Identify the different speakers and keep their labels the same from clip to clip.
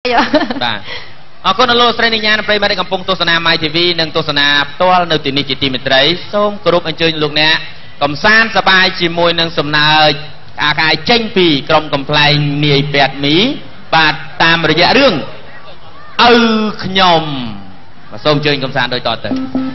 Speaker 1: បាទ អរគុណដល់លោកស្រី នាងញា និងប្រិយមិត្តដែលកំពុងទស្សនា My TV និងទស្សនាផ្ទាល់នៅទីនេះជាទីមេត្រី សូមគោរពអញ្ជើញលោកអ្នកកំសាន្តសប្បាយជាមួយនឹងសំណើចអាកាយចេញពីក្រុមកំ pl ែងនាយពេទ្យមី បាទ តាមរយៈរឿងឪខ្ញុំ។ បាទ សូមអញ្ជើញកំសាន្តដូចតទៅ។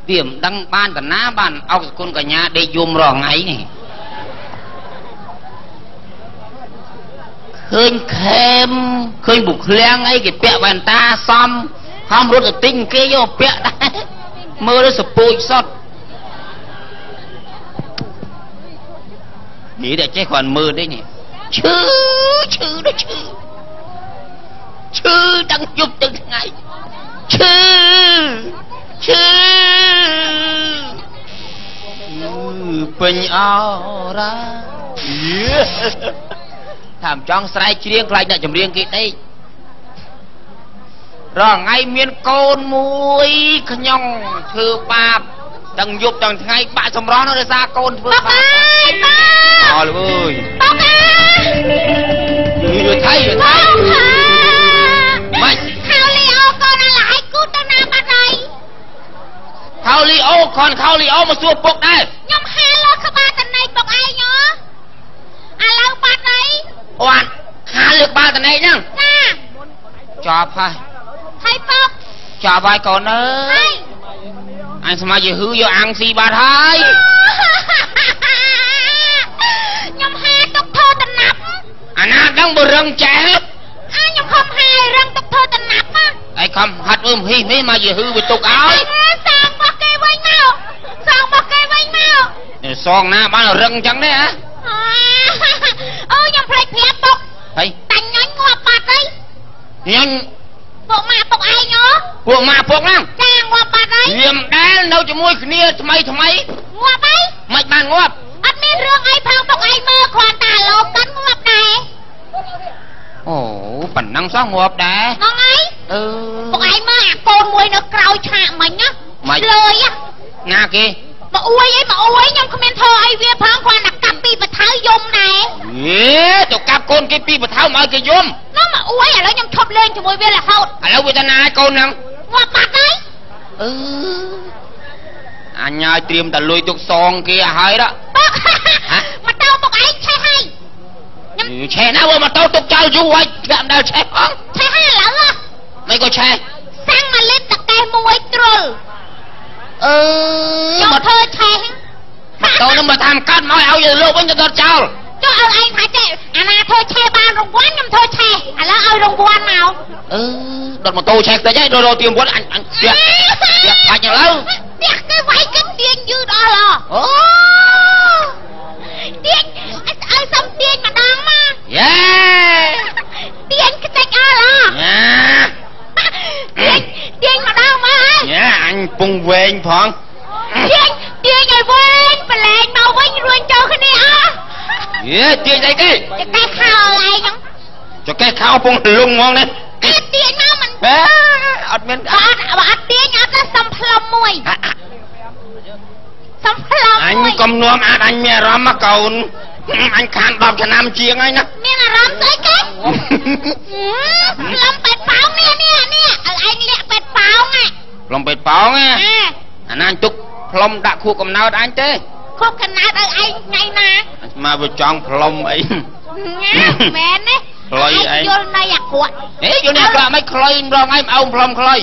Speaker 2: វាមិនដឹងបានតាណាបានអុកសគុណកញ្ញាដេកយំរាល់ថ្ងៃនេះ ឃើញខេម ឃើញបុក្លៀងអីគេពាក់វ៉ែនតាសំហំរត់ទៅទិញគេយកពាក់ដែរ មើលទៅសពូជសុតនេះតែចេះគាត់មើលទេនេះ ឈឺឈឺដល់ឈឺឈឺទាំងយប់ទាំងថ្ងៃ ឈឺឈឺពេញអរ៉ា ថាមិនចង់ស្រែកច្រៀង ខ្លាចអ្នកចម្រៀងគេដេករាល់ថ្ងៃ។ មានកូនមួយខ្ញុំធ្វើបាបទាំងយប់ទាំងថ្ងៃ បាក់សម្រស់នោះដោយសារកូនធ្វើបាប។ អើលអើយ
Speaker 3: បងអើ
Speaker 2: យ ថៃថៃ
Speaker 3: ម៉េចខោលីអូកូនអាឡៃគូទៅណាបាត់ហើយ?
Speaker 2: ខោលីអូខនខោលីអូមកសួរពុកដែរ
Speaker 3: ខ្ញុំហាលើក្បាលតណៃពុកឯងហ៎ ឥឡូវបាត់ហើយ
Speaker 2: អូ អានហាលើក្បាលតណៃហ្នឹង
Speaker 3: ចា
Speaker 2: ចប់ហើយ
Speaker 3: ហើយពុក
Speaker 2: ចប់ហើយកូនអើយ អញស្មាជាហឺយកអាំងស៊ីបាត់ហើយ
Speaker 3: ខ្ញុំហាទុកធ្វើតំណាប់
Speaker 2: អាណាដឹងបើរឹងចេះ
Speaker 3: អាខ្ញុំខំហាយរឹងទុកធ្វើតំណាប់ណា
Speaker 2: ឯខំហាត់មើលហ៊ីនេះមកជាហឺវាទុកឲ្យ
Speaker 3: សងរបស់គេវិញមក សងរបស់គេវិញមក
Speaker 2: សងណាបានរឹងអញ្ចឹងទេហ៎?
Speaker 3: អូ ខ្ញុំភ្លេចប្រាប់ពុក
Speaker 2: ហើយ
Speaker 3: តាញ់ញញងាប់បាត់ហើយ
Speaker 2: ញញ
Speaker 3: ពួកម៉ាក់ពុកឯងហ៎?
Speaker 2: ពួកម៉ាក់ពុកហ្នឹង
Speaker 3: ចា ងាប់បាត់ហើយ
Speaker 2: វាមិនដែលនៅជាមួយគ្នាថ្មីថ្មី
Speaker 3: ងាប់ហើយ
Speaker 2: មិនបានងាប់
Speaker 3: អត់មានរឿងអីផងពុកឯងមើល គ្រាន់តែលោកកាន់ងាប់ដែរ
Speaker 2: អូ ប៉ណ្ណឹងសោះងាប់ដែរ
Speaker 3: ហ្នឹងហើយ
Speaker 2: ។ អឺ
Speaker 3: ពុកឯងមើលអាកូនមួយនៅក្រោយឆាកមិញណា ឆ្លើយ
Speaker 2: ណាគេ
Speaker 3: មកអួយអីមកអួយ ខ្ញុំគ្មានធ្វើអីវាផង គ្រាន់តែកាប់ពីបថៅយំដែរ
Speaker 2: ហេទៅកាប់កូនគេពីបថៅមកឲ្យគេយំ
Speaker 3: នោះមកអួយ ឥឡូវខ្ញុំឈប់លេងជាមួយវារហូត
Speaker 2: ឥឡូវវាទៅណាឲ្យកូនហ្នឹង
Speaker 3: ងាប់បាត់ហើយ។
Speaker 2: អឺអញឲ្យត្រៀមតែលុយទុកសងគេឲ្យហើយដល់
Speaker 3: ពុក ម៉ូតូពុកឯងឆេះហើយ
Speaker 2: ខ្ញុំឆេះណា វើម៉ូតូទុកចោលយូរហើយ ធ្លាក់មិនដែលឆេះផង
Speaker 3: ឆេះហើយឥឡូវ
Speaker 2: មិនក៏ឆេះ
Speaker 3: សាំងមួយលីត្រតកេះមួយទ្រុល
Speaker 2: អឺ
Speaker 3: ខ្ញុំធ្វើឆេះ
Speaker 2: ម៉ូតូនឹងបើតាមកាត់មកឲ្យលោកវិញទៅដុតចោល
Speaker 3: ចុះឲ្យឯងថាចេះ អាណាធ្វើឆេះបានរង្វាន់ ខ្ញុំធ្វើឆេះឥឡូវឲ្យរង្វាន់មក
Speaker 2: អឺដុតម៉ូតូឆេះតិចហើយ រកទៀមវត្ត អញអញផ្ទះផ្ទះបាច់ឥឡូវ
Speaker 3: ផ្ទះគេវាយគេទាញយឺតអស់ឡ
Speaker 2: អូ
Speaker 3: ទាញឲ្យសុំទាញម្ដងមក
Speaker 2: យេ
Speaker 3: ទាញខ្ទេចអស់ឡ
Speaker 2: ញ៉ា
Speaker 3: ទាញទាញម្ដងមកហើយ
Speaker 2: ញ៉ា អញពងវែងផង
Speaker 3: ទាញទាញឲ្យវែងប្រឡែងមកវិញ រួញចូលគ្នាអស់
Speaker 2: យេ ទាញអីគេ
Speaker 3: ចកេះខោឯងហ្នឹង
Speaker 2: ចកេះខោពងលងហ្មងនេះ
Speaker 3: គេទាញមកមិន
Speaker 2: អត់មាន
Speaker 3: អត់ បើអត់ទាញអត់ សុំផ្លុំមួយ សុំផ្លុំ
Speaker 2: អញកុំនាំអាចអញមានអារម្មណ៍មកកូន អញខាន10ឆ្នាំជាងហើយណា
Speaker 3: មានអារម្មណ៍ស្អីគេ ផ្លុំពេតប៉ោងនេះនេះនេះ ឲ្យឯងលាក់ពេតប៉ោងហ៎
Speaker 2: ផ្លុំពេតប៉ោងហ៎ អាណាអញទុកផ្លុំដាក់ខួបកំណើតអញទេ
Speaker 3: ខួបកំណើតឲ្យឯងថ្ងៃណា
Speaker 2: អញមកវាចង់ផ្លុំអី
Speaker 3: ញ៉ាមែនទេ
Speaker 2: ខ្លុយឯង
Speaker 3: យល់នៃអាក្រក់
Speaker 2: ហេយល់នៃអាក្រក់មិនខ្លុយម្ដងឯង អោផ្លុំខ្លុយ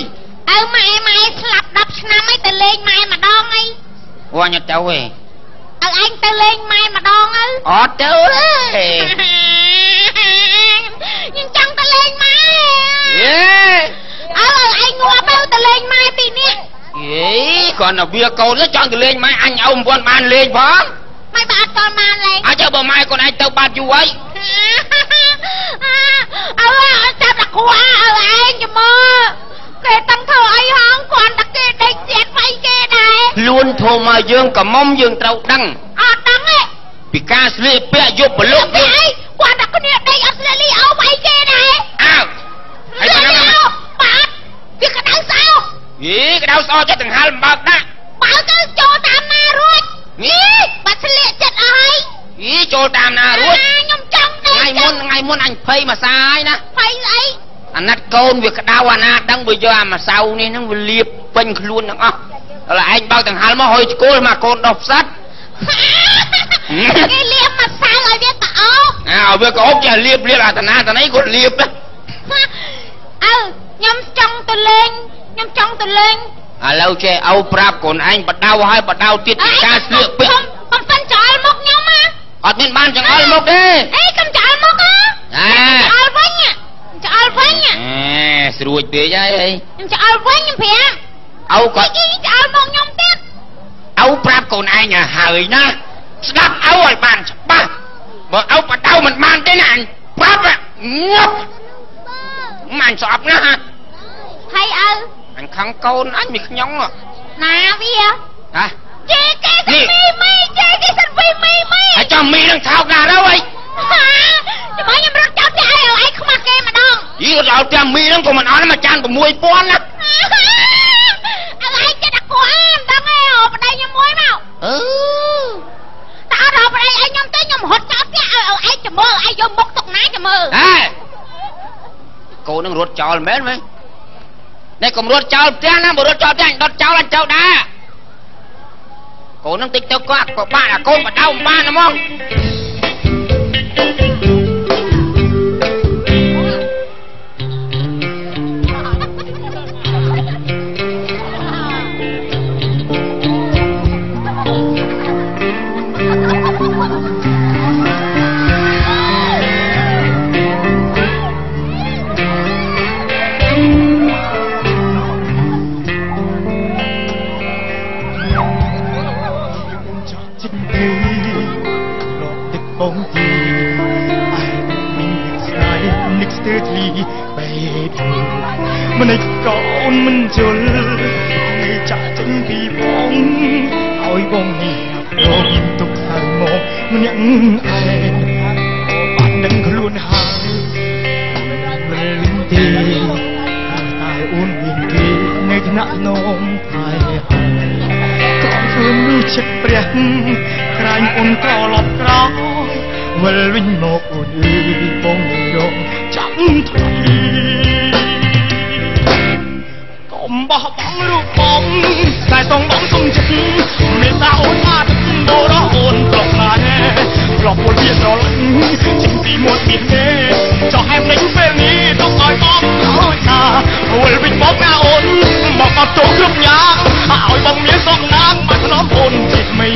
Speaker 3: ឪម៉ែម៉ែស្លាប់10ឆ្នាំហើយទៅលេងម៉ែម្ដងអី
Speaker 2: អូ អញអត់ទៅទេ
Speaker 3: ឪឯងទៅលេងម៉ែម្ដងទៅ
Speaker 2: អត់ទៅទេ
Speaker 3: ខ្ញុំចង់ទៅលេងម៉ែ
Speaker 2: យេ
Speaker 3: ឪឯងងាប់ទៅទៅលេងម៉ែពីរនាក់
Speaker 2: យេ គ្រាន់តែវាកូនចង់ទៅលេងម៉ែអញ ឪមិនបានលេងផង
Speaker 3: មិនបើ
Speaker 2: យូរហើយ
Speaker 3: អើចាប់តែគ្រួអើឯងចាំមើលគេតាំងធ្វើអីហងគាត់តែគេដេកទៀតវាយគេដែរ
Speaker 2: ខ្លួនធំមកយើងកំមុំយើងត្រូវដឹង
Speaker 3: អត់ដឹងទេ
Speaker 2: ពីការស្លៀកពាក់យប់ប្រលុក
Speaker 3: យើងអីគាត់តែគ្នាដេកអត់ស្លៀកលីអូវាយគេដែរ
Speaker 2: អើហើយប៉ុណ្ណឹង
Speaker 3: បាទវាក្តៅស្អោ
Speaker 2: យីក្តៅស្អចិត្តដង្ហាលបើកដាក់
Speaker 3: បើទៅចូលតាមណារួច
Speaker 2: នេះ
Speaker 3: បាត់ស្លៀកចិត្តអស់ហើយ
Speaker 2: យីចូលតាមណារួច
Speaker 3: ខ្ញុំចង់
Speaker 2: ថ្ងៃមុនថ្ងៃមុនអញភ័យមួយសាយណា
Speaker 3: ភ័យស្អី
Speaker 2: អាណិតកូនវាក្តៅអាណាដឹងវាយកអាម្សៅនេះហ្នឹងវាលាបពេញខ្លួនទាំងអស់ ដល់ឯងបើកដង្ហាលមកហុយឆ្កួលមកកូនដោះផ្សិត
Speaker 3: គេលាបម្សៅឲ្យវាក្អោប
Speaker 2: អើឲ្យវាក្អោបចេះលាបលាបអាតាណាតាណីគាត់លាប
Speaker 3: អើខ្ញុំចង់ទៅលេងខ្ញុំចង់ទៅលេង
Speaker 2: ឥឡូវចេះឪប្រាប់កូនឯងបដៅហើយបដៅទៀតពីការស្លៀកពាក់
Speaker 3: កុំសិនចោលមុខខ្ញុំណា
Speaker 2: អត់មានបានចង្អុលមុខទេ
Speaker 3: អីកុំចោលមុខហ៎ ចោលវិញចោលវិញ
Speaker 2: អេស្រួចពេកហើយអី
Speaker 3: ខ្ញុំចោលវិញខ្ញុំប្រាប់
Speaker 2: ឪក៏
Speaker 3: ចោលមុខខ្ញុំទៀត
Speaker 2: ឪប្រាប់កូនឯងឲ្យហើយណា ស្ដាប់ឪឲ្យបានច្បាស់ បើឪបដៅមិនបានទេណា អញប្រាប់ងាប់មិនស្អប់ណាស់
Speaker 3: ហើយឪ
Speaker 2: អញខឹងកូនអញមិនខ្ញុំ
Speaker 3: ណាវា
Speaker 2: ហ៎
Speaker 3: ជេគេសិនមីមីជេគេសិនវីមីមី
Speaker 2: ហើយចំមីនឹងថោកណាស់ទៅអី
Speaker 3: ចាំខ្ញុំរត់ចោលផ្ទះឲ្យឯងខ្មាស់គេម្ដង
Speaker 2: យីរត់ចោលផ្ទះមីនឹងក៏មិនអត់មួយចាន6000ណា
Speaker 3: ឲ្យឯងចិត្តអាគាត់មិនដឹងទេ អូប្តីខ្ញុំមួយមក
Speaker 2: អឺ
Speaker 3: តើអត់រកប្តីឯងខ្ញុំទេ ខ្ញុំរត់ចោលផ្ទះឲ្យឯងចាំមើលឯងយកមុខទុកណាចាំមើល
Speaker 2: ហេកូននឹងរត់ចោលមែនមែននេះ កុំរត់ចោលផ្ទះណា បើរត់ចោលផ្ទះអញដុតចោលអញចោលដែរ កូននឹងតិចទៅគាត់ក៏បាក់អាកូនបដៅមិនបានហ្មង
Speaker 4: បងទីឯងមានស្នេហ៍នឹកស្ទើធ្លីបេះមិនឯកូនមិនជល់នៅចាក់ចេញពីបងឲ្យបងនេះរងទុកសៅមកម្នាក់ឯងបានដឹងខ្លួនហើយមិនលឹងទេ តែអូនមានគេនៅថ្នាក់នំថៃ ហើយកុំធ្វើមនុស្សចិត្តព្រះក្រែងអូនត្រឡប់ក្រោយវិលវិញមកអូនអើយ បងរងចាំថ្លៃ កុំបោះបង់រូបបងតែសងបងសុំចិត្តមេត្តាអូន មកបរោះអូនប្លុកណាស់ប្លុកពលវាស្រឡាញ់ចេញពីមាត់មាសទេ ចោះហែមនេះពេលនេះទុកឲ្យបងហើយថាវិលវិញមកណាអូន មកអត់ទោសគ្រប់យ៉ាងឲ្យបងមានសំណាងមកធ្នមអូនជាថ្មី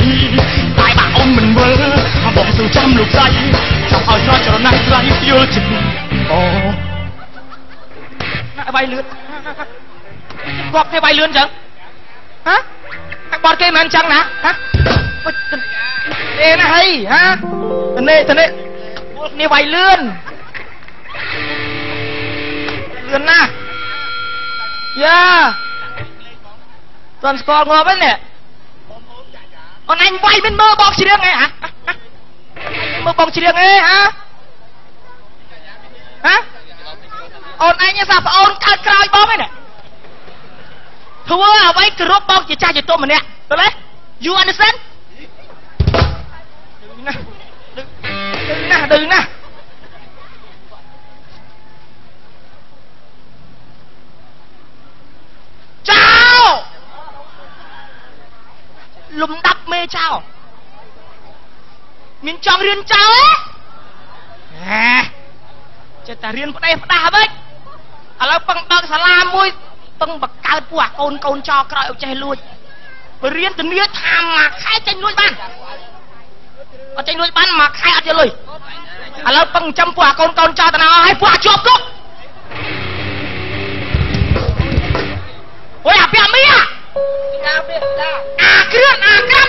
Speaker 4: តែបើអូនមិនវិលបងស៊ូចាំលោកស្រីចង់ឲ្យស្រច្រណះស្រីយល់ចិត្តអូ
Speaker 5: ណាវាយលឿនគាត់គេវាយលឿនចឹងហ៎ បត់គេមិនចឹងណាហ៎ ទេណាហីហ៎ នេះទៅនេះពួកគ្នាវាយលឿនលឿនណាស់យ៉ា ទាន់ស្គាល់ងាប់ហ្នឹងនេះ អូនឯងវាយមិនមើលបងច្រៀងហ៎ហ៎ មើលបងច្រៀងអីហ៎ហ៎ អូនឯងសាប្អូនកើតក្រោយបងឯនេះ ធ្វើអ្វីគោរពបងជាចាស់ជាទុំម្នាក់ ទៅលេ You understand ណាស់ណាស់ឌឺណាស់ ចៅលំដាប់មេចៅមានចង់រៀនចៅទេហេ ចេះតែរៀនផ្ដេសផ្ដាស់វិញ ឥឡូវពឹងបើកសាលាមួយ ពឹងបង្កើតពួកអាកូនកូនចោក្រោយឲ្យចេះលួច បើរៀនធានាថាមួយខែចេញលួចបានអត់ ចេញលួចបានមួយខែអត់ជាលុយ ឥឡូវពឹងចាំពួកអាកូនកូនចោតាណាឲ្យពួកអាជាប់គុក អូយអាពាក់មីអាគ្រឿនអាក្រាំ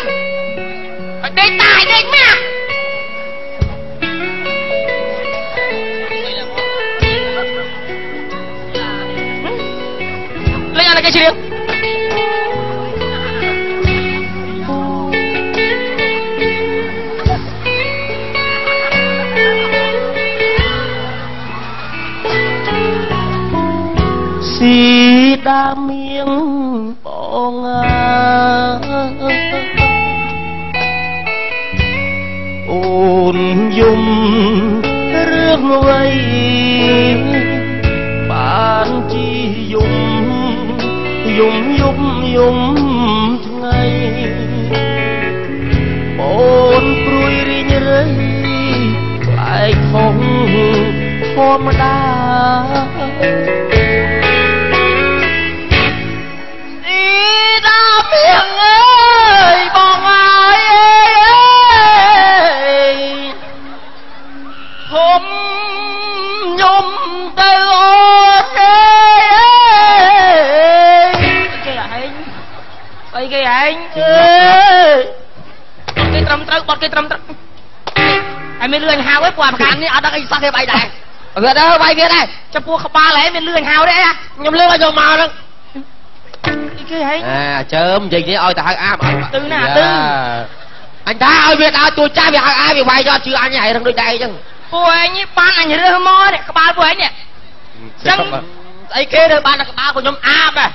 Speaker 5: ឲ្យដេកតាឲ្យដេកមា ច្រៀង
Speaker 6: ស៊ីដាមៀងបងអូនយំរឿងអ្វីបានជាយំយំយំយំថ្ងៃអូនព្រួយរីងរៃខ្លែងខុសធម្មតា
Speaker 5: មៀងអើយបងអើយហុំញុំទៅអូនអើយគេឯងស្អីគេឯងអើយគេត្រឹមត្រូវបត់គេត្រឹមត្រូវហើយមានលឿនហៅឯងពួកអាប្រកាន់នេះអត់ដឹងអីសោះគេបាយដែរ
Speaker 2: វាដែរបាយវាដែរ
Speaker 5: ចំពោះក្បាលឯងមានលឿនហៅទេ
Speaker 2: ខ្ញុំលឿនឲ្យយកមកហ្នឹង
Speaker 5: គេហែង
Speaker 2: អាចើមនិយាយនេះឲ្យទៅហៅអាប
Speaker 5: ទឺណាទឺ
Speaker 2: អញថាឲ្យវាដើរទួចាស់វាហៅអាវាវាយដល់ជឿអញហើយរឹងដូចដែរអញ្ចឹង
Speaker 5: ពួកឯងនេះបានអញរើសមកនេះក្បាលពួកឯងនេះ
Speaker 2: ចឹងស្អីគេរើសបានតែក្បាលcủaខ្ញុំអាបហ៎
Speaker 5: ត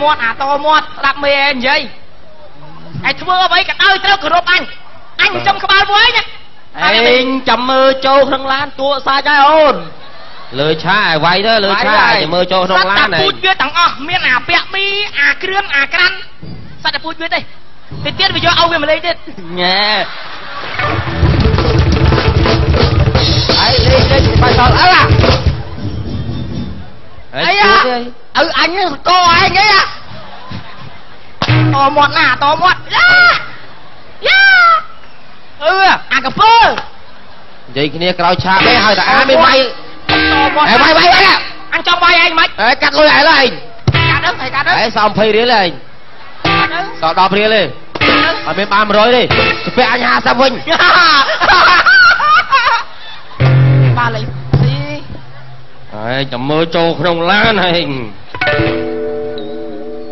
Speaker 5: មាត់អាតមាត់ស្ដាប់មេឯងនិយាយឯងធ្វើអ្វីក៏ដោយត្រូវគោរពអញអញចំក្បាលពួកឯងណា
Speaker 6: ឯងចាំមើលចូលក្នុងឡានតួសាច់ហើយអូន
Speaker 2: លើឆាឲ្យវាយទៅលើឆាឲ្យមើលចូលក្នុងឡាន
Speaker 5: ហ្នឹងពូជវាទាំងអស់មានអាពាក់មីអាគ្រឿនអាក្រាន់សត្វតែពូជវាទេទៅទៀតវាយកឲ្យវាមកលេងទៀត
Speaker 6: ញ៉ែហើយលេងលេងបាយសល់អើ
Speaker 5: អីឪអញសកឯងអីតមាត់ណាតមាត់យ៉ាយ៉ាអឺអាកាពើ
Speaker 2: និយាយគ្នាក្រោយឆាកឯងឲ្យតែអាមានវាយ
Speaker 5: អេ
Speaker 2: វាយវាយវាយ
Speaker 5: អញចង់វាយឯងមិន
Speaker 2: អេកាត់លុយឯងឡើយ
Speaker 5: កាត់ទៅកាត់ទៅ
Speaker 2: អេសល់20រៀលឯងសល់10រៀលទេអត់មានបាន100ទេជពាក់អញ50វិញ
Speaker 5: បាទលៃស៊ី
Speaker 6: អេចាំមើលចូលក្នុងឡានឯង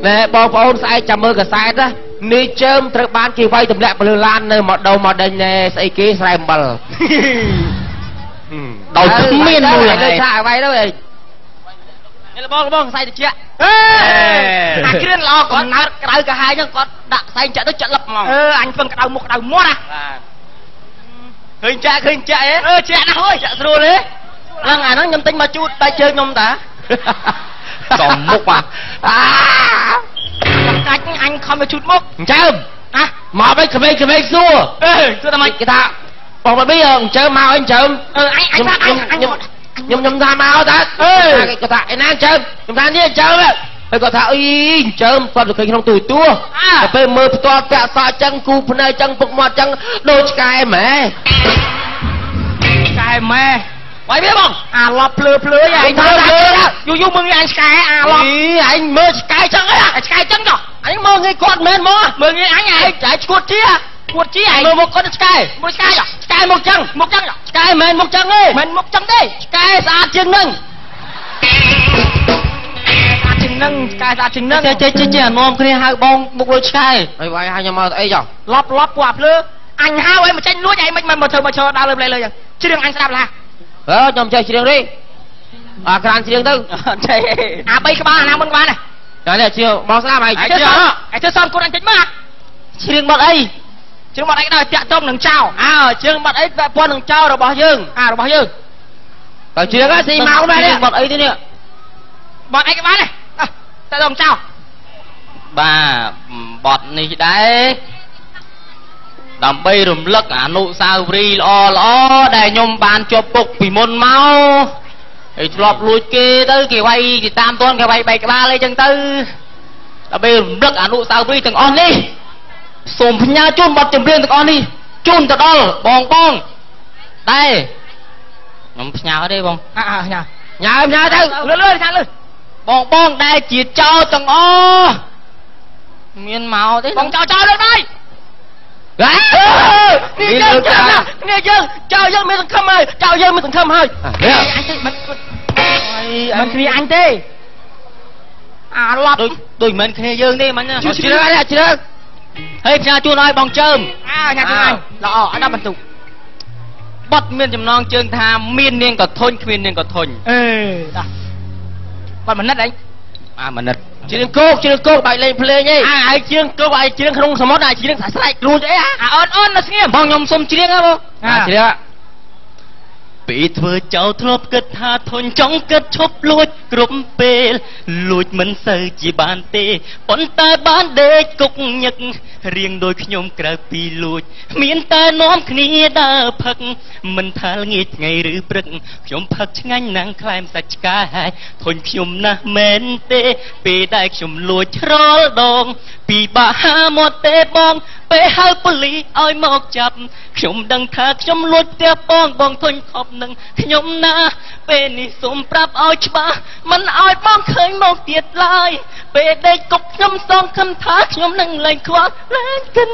Speaker 6: ណែបងប្អូនស្អែកចាំមើលកាសែតណានេះជើមត្រូវបានគេវាយទម្លាក់ពលឺឡាននៅមកដូមកដេញណែស្អីគេស្រែអំបិល
Speaker 1: ដោយគ្មានមូលហេតុ
Speaker 2: ឆាឲ្យវាយទៅឯង
Speaker 5: នេះលបងលបងខ្សែតិចអេអាគ្រឿនល្អ
Speaker 2: គាត់ណើតក្រៅកាហាយហ្នឹងគាត់ដាក់ខ្សែចាក់ទៅចាក់លឹបហ្មង
Speaker 5: អឺអញពឹងក្តៅមុខក្តៅមាត់ណា
Speaker 6: ឃើញចាក់ឃើញចាក់អេ
Speaker 5: អឺចាក់ណាស់អើយ
Speaker 6: ចាក់ស្រួលទេហ្នឹងអាហ្នឹងខ្ញុំទិញមកជូតបែកជើងខ្ញុំតា
Speaker 1: សំមុខបាទ
Speaker 5: អាកាច់អញខំទៅជូតមុខ
Speaker 2: អញ្ចឹង
Speaker 5: ណា
Speaker 2: មកវិញក្មេងៗសួរ
Speaker 5: អេសួរតែម៉េច
Speaker 2: គេថាបងបាប៊ីអញ្ចឹងមកអីអញ្ចឹង
Speaker 5: អឺអញអញថាអញ
Speaker 2: ខ្ញុំថាមកតាគេគាត់ថាឯណាអញ្ចឹងខ្ញុំថានេះអញ្ចឹងហើយគាត់ថាអីអញ្ចឹងគាត់ទៅឃើញក្នុងទូទួតែពេលមើលផ្ទាល់ពាក់សក់អញ្ចឹងគូភ្នែកអញ្ចឹងពុកមាត់អញ្ចឹងដូចឆ្កែម៉ែ
Speaker 5: ឆ្កែម៉ែ
Speaker 2: វាយវាបង
Speaker 5: អាឡប់ភ្លើភ្លើឯងថាយូរយូរមើលងាយអញឆ្កែអាឡប់
Speaker 2: អីឯងមើលឆ្កែចឹងអី
Speaker 5: ឆ្កែចឹងចុះ
Speaker 2: អញមើលងាយគាត់មែនមក
Speaker 5: មើលងាយអញឯង
Speaker 2: ចែឈួតជា
Speaker 5: ួតជាឯង
Speaker 2: មើលមុខគាត់ឆ្កែ
Speaker 5: មួយឆ្កែ
Speaker 2: ឆ្កែមុខចឹង
Speaker 5: មុខចឹង
Speaker 2: ឆ្កែមិនមុខចឹងទេ
Speaker 5: មិនមុខចឹងទេ
Speaker 2: ឆ្កែស្អាតជាងនឹង
Speaker 5: ស្អាតជាងនឹងឆ្កែស្អាតជាងនឹង
Speaker 6: ចេះចេះចេះអានាំគ្នាហៅបងមុខដូចឆ្កែ
Speaker 2: ហើយវាយហៅខ្ញុំមកអីចុះ
Speaker 5: ឡប់ឡប់ពួកអាភ្លើអញហៅឲ្យមកចេញលួចឯងមិនមកធ្វើមកឈរដើរលើផ្លែលើចឹងច្រៀងអញស្ដាប់ឡា
Speaker 2: អឺខ្ញុំចេះច្រៀងទេអាក្រានច្រៀងទៅ
Speaker 5: ចេះអា3ក្បាលអាណាមុនក្បាលណា
Speaker 2: ចានេះច្រៀងបងស្ដាប់ឯង
Speaker 5: ឯងធ្វើសំគុណអញតិចមក
Speaker 6: ច្រៀងបាត់អី
Speaker 5: ជើងបាត់អីដល់តាក់ទងនឹងចៅ
Speaker 6: អើជើងបាត់អីពាក់ព័ន្ធនឹងចៅរបស់យើង
Speaker 5: អារបស់យើង
Speaker 2: តើជើងស៊ីម៉ោងដែរនេះ
Speaker 6: បាត់អីទេនេះ
Speaker 5: បាត់អីក៏បានដែរតាក់ទងចៅ
Speaker 1: បាទបត់នេះដែរដើម្បីរំលឹកអនុស្សាវរីយ៍ល្អល្អដែលខ្ញុំបានជាប់ពុកពីមុនមកហើយធ្លាប់លួចគេទៅគេវាយគេតាមទាន់គេវាយបែកក្បាលអីចឹងទៅដើម្បីរំលឹកអនុស្សាវរីយ៍ទាំងអស់នេះសូមផ្ញើជូនបទចម្រៀងទាំងអស់នេះជូនទៅដល់បងបងដែរខ្ញុំផ្ញើទេបង
Speaker 5: អើផ្ញើ
Speaker 2: ញើផ្ញើទៅ
Speaker 5: លឿនលឿនផ្ញើលឿន
Speaker 1: បងបងដែលជាចោលទាំងអស់មានមកទេ
Speaker 5: បងចោលចោលលឿនបាយ
Speaker 6: នេះយើងនេះយើងចៅយើងមានសង្ឃឹមហើយចៅយើងមានសង្ឃឹមហើយ
Speaker 5: អញទេមិនមិនគ្នាអញទេ អាឡប់
Speaker 1: ដូចមិនមែនគ្នាយើងទេមិញ
Speaker 6: ជ្រឿអត់ជ្រឿ
Speaker 1: ហើយផ្ញើជូនឲ្យបងជើម
Speaker 5: អើញ៉ាំជូនអញល្អឲ្យដល់បន្ទុក
Speaker 1: បត់មានចំណងជើងថាមាននាងក៏ធុញគ្មាននាងក៏ធុញ
Speaker 5: អេដោះបាត់មនិតអី
Speaker 1: អាមនិត
Speaker 6: ជ្រៀងគោកជ្រៀងគោកបែកលេងភ្លេងអីអាឯងជ្រៀងគោកឯងជ្រៀងក្នុងសមុទ្រអាជ្រៀងស្រែករួចអី
Speaker 5: អាអូនអូននៅស្ងៀម
Speaker 1: បងខ្ញុំសុំជ្រៀងហ៎បង
Speaker 6: អាជ្រៀង
Speaker 1: ពីធ្វើចោលធ្លាប់គិតថាធុញចង់គិតឈប់លួចគ្រប់ពេលលួចមិនសូវជាបានទេប៉ុន្តែបានដេកគុកញឹករៀងដូចខ្ញុំក្រៅពីលួចមានតែនាំគ្នាដើរផឹកមិនថាល្ងាចថ្ងៃឬព្រឹកខ្ញុំផឹកឆ្ងាញ់ណាស់ក្លែមសាច់ឆ្កែធុញខ្ញុំណាស់មែនទេពេលដែលខ្ញុំលួចរាល់ដងពីបាហាមកទេបងពេលហៅប៉ូលីសឲ្យមកចាប់ខ្ញុំដឹងថាខ្ញុំលួចផ្ទះបងបងធុញខប់នឹងខ្ញុំណាពេលនេះសូមប្រាប់ឲ្យច្បាស់មិនឲ្យបងឃើញមកទៀតឡើយពេលដេកគុកខ្ញុំសងខំថាខ្ញុំនឹងលែងខ្វល់លែងគិន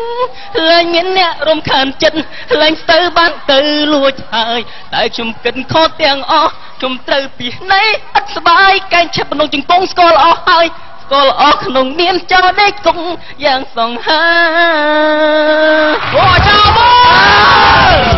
Speaker 1: លែងមានអ្នករំខានចិត្តលែងស្ទើបានទៅលួចហើយតែខ្ញុំគិតខុសទាំងអស់ខ្ញុំត្រូវពីនៃឥតស្បាយកែងឆេះក្នុងជង្គង់ស្គាល់អស់ហើយស្គាល់អស់ក្នុងនាមចោលដេកគុកយ៉ាងសង្ហា
Speaker 5: អូចោលមក